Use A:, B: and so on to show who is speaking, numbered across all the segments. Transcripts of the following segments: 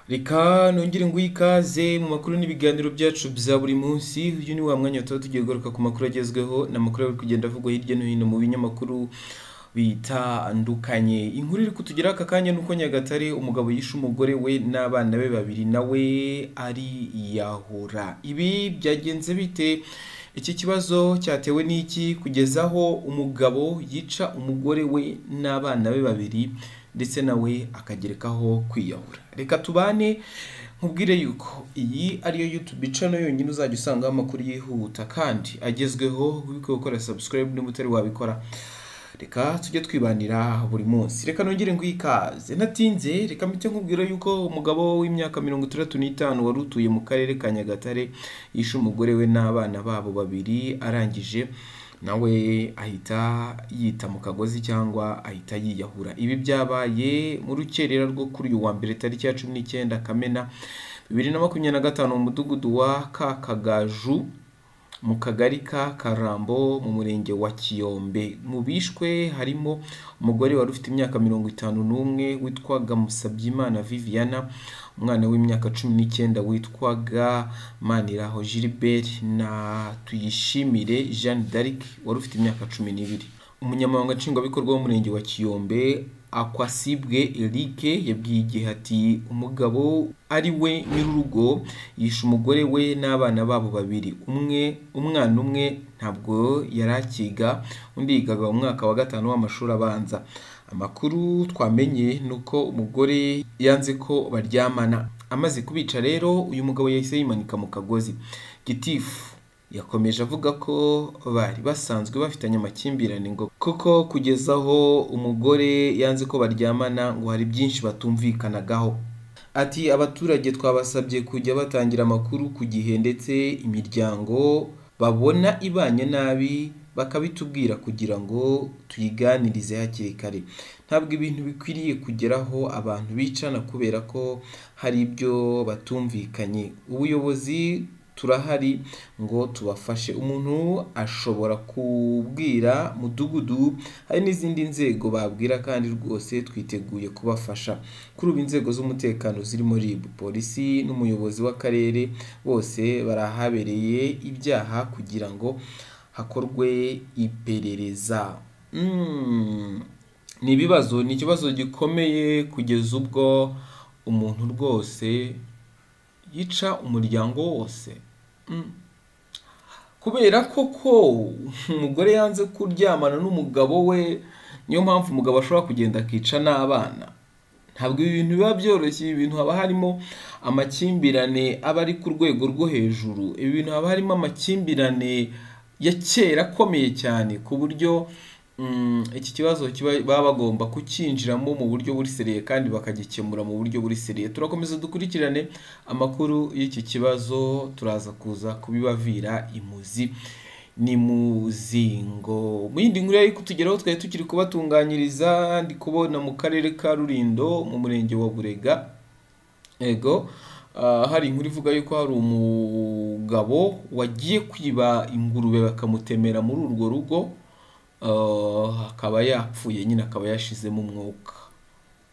A: Reka nongere nguhe ikaze mu makuru n'ibiganiro byacu bya buri munsi. Uyu ni wa mwanya tuba tugiye kugaruka ku makuru agezweho n'amakuru ari kugenda avugwa hirya no hino mu binyamakuru bitandukanye. Inkuru iri kutugeraho aka kanya ni uko Nyagatare umugabo yishe umugore we n'abana be babiri nawe ariyahura. Ibi byagenze bite? Iki kibazo cyatewe n'iki kugeza aho umugabo yica umugore we n'abana be babiri ndetse nawe akagerekaho kwiyahura? Reka tubane nkubwire yuko iyi ariyo YouTube channel yonyine uzajya usangaho amakuru yihuta kandi agezweho. Wibuke gukora subscribe niba utari wabikora. Reka tujye twibanira buri munsi. Reka nongere nguhe ikaze ntatinze. Reka mpite nkubwira yuko umugabo w'imyaka 65 wari utuye mu karere ka Nyagatare yishe umugore we n'abana babo babiri, arangije nawe ahita yita mu kagozi cyangwa ahita yiyahura. Ibi byabaye mu rukerera rwo kuri uyu wa mbere tariki ya 19 Kamena 2025 mu mudugudu wa Kakagaju mu kagari ka Karambo mu murenge wa Kiyombe. Mu bishwe harimo umugore wari ufite imyaka 51 witwaga Musabyimana Viviana, umwana w'imyaka 19 witwaga Maniraho Gilbert na Tuyishimire Jeanne d'Arc wari ufite imyaka 12. Umunyamabanga nshingwabikorwa w'umurenge wa Kiyombe Akwasibwe Eric yabwiye Igihe ati umugabo ari we nyir'urugo yishe umugore we n'abana babo babiri, umwe umwana umwe ntabwo yari akiga, undi yigaga mu mwaka wa gatanu w'amashuri abanza. Amakuru twamenye ni uko umugore yanze ko baryamana, amaze kubica rero uyu mugabo yahise yimanika mu kagozi. Gitifu yakomeje avuga ko bari basanzwe bafitanye amakimbirane ngo kuko kugeza aho umugore yanze ko baryamana ngo hari byinshi batumvikanagaho. Ati abaturage twabasabye kujya batangira amakuru ku gihe ndetse imiryango babona ibanye nabi bakabitubwira kugira ngo tuyiganirize hakiri kare. Ntabwo ibintu bikwiriye kugeraho abantu bicana kubera ko hari ibyo batumvikanye. Ubuyobozi turahari ngo tubafashe. Umuntu ashobora kubwira mudugudu, hari n'izindi nzego babwira kandi rwose twiteguye kubafasha. Kuri ubu inzego z'umutekano zirimo RIB, polisi n'umuyobozi w'akarere bose barahabereye ibyaha kugira ngo hakorwe iperereza. Ni ibibazo, ni ikibazo gikomeye kugeza ubwo umuntu rwose yica umuryango wose. Kubera koko umugore yanze kuryamana n'umugabo we, niyo mpamvu umugabo ashobora kugenda akica n'abana. Ntabwo ibi bintu biba byoroshye, ibi bintu haba harimo amakimbirane aba ari ku rwego rwo hejuru, ibi bintu haba harimo amakimbirane ya kera akomeye cyane ku buryo iki kibazo baba bagomba kucyinjiramo mu buryo buri seriye kandi bakagikemura mu buryo buri seriye. Turakomeza dukurikirane amakuru y'iki kibazo, turaza kuza kubibavira imuzi ni muzingo. Mu yindi nkuru yari kutugeraho twari tukiri kubatunganyiriza, ndi kubona mu karere ka Rulindo mu murenge wa Burega, ego hari inkuru ivuga yuko hari umugabo wagiye kwiba ingurube bakamutemera muri urwo rugo, akaba yapfuye nyine, akaba yashizemo umwuka.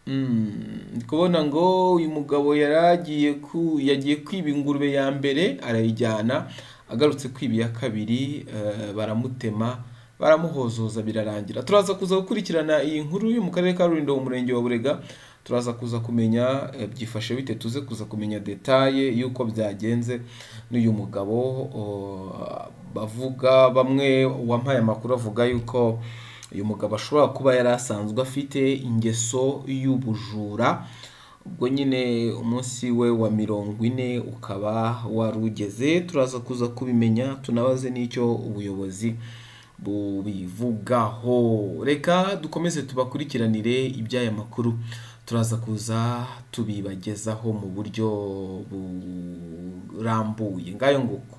A: Ndi kubona ngo uyu mugabo yaragiye yagiye kwiba ingurube ya mbere arayijyana, agarutse kwiba iya kabiri baramutema baramuhozoza birarangira. Turaza kuza gukurikirana iyi nkuru yo mu karere ka Rulindo mu murenge wa Burega, turaza kuza kumenya byifashe bite, tuze kuza kumenya detaye y'uko byagenze n'uyu mugabo. Bavuga bamwe, uwampaye amakuru avuga yuko uyu mugabo ashobora kuba yari asanzwe afite ingeso y'ubujura, ubwo nyine umunsi we wa 40 ukaba wari ugeze. Turaza kuza kubimenya tunabaze n'icyo ubuyobozi bubivugaho. Reka dukomeze tubakurikiranire iby'aya makuru, turaza kuza tubibagezaho mu buryo burambuye. Ngayo nguko.